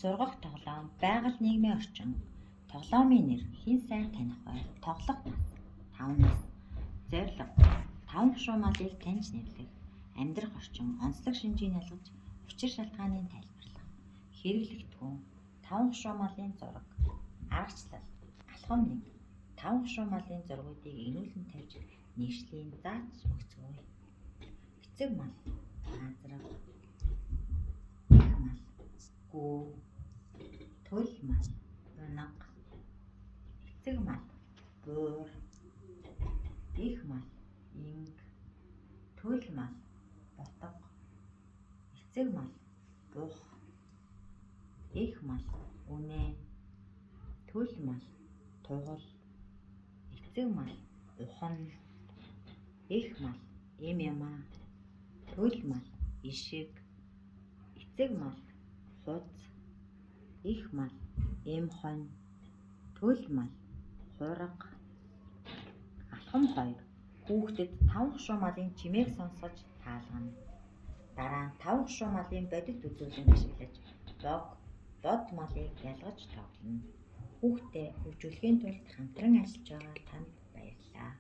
Сургах тоглоом, байгаль нийгмийн орчин, тоглоомын нэр, хэн сайн таних вэ? Тоглох нас, 5 нас. Зорилго: таван хушуу малыг таньж нэвлэх, амьдрах орчин, онцлог шинжийг ялгаж, учир шалтгааныг тайлбарлах. Хэрэглэгдэхүүн: таван хушуу малын зураг. Аргачлал: алхам 1. Таван хушуу малын зургуудыг эгнүүлэн тавьж нэршлийг зааж өгцгөөе. Эцэг мал, хаазраг, эх мал, гүү, төл мал, унага, эцэг мал, буур, эх мал, инг, төл мал, бутга, эцэг мал, бух, эх мал, үнээ, төл мал, тугал, эцэг мал, ухан, эх мал, эм ямаа, төл мал, ишиг, эцэг мал, хуц, эх мал, эм хонь, төл мал, хураг. Алхам 2. Хүүхдэд таван хушуу малын чимээг сонсгож таалгана. Дараа нь таван хушуу малын бодит үзүүлэн ашиглаж бог, бод малыг ялгаж тоглоно. Хүүхдээ хөгжүүлэхийн тулд хамтран ажиллаж байгаа танд баярлалаа.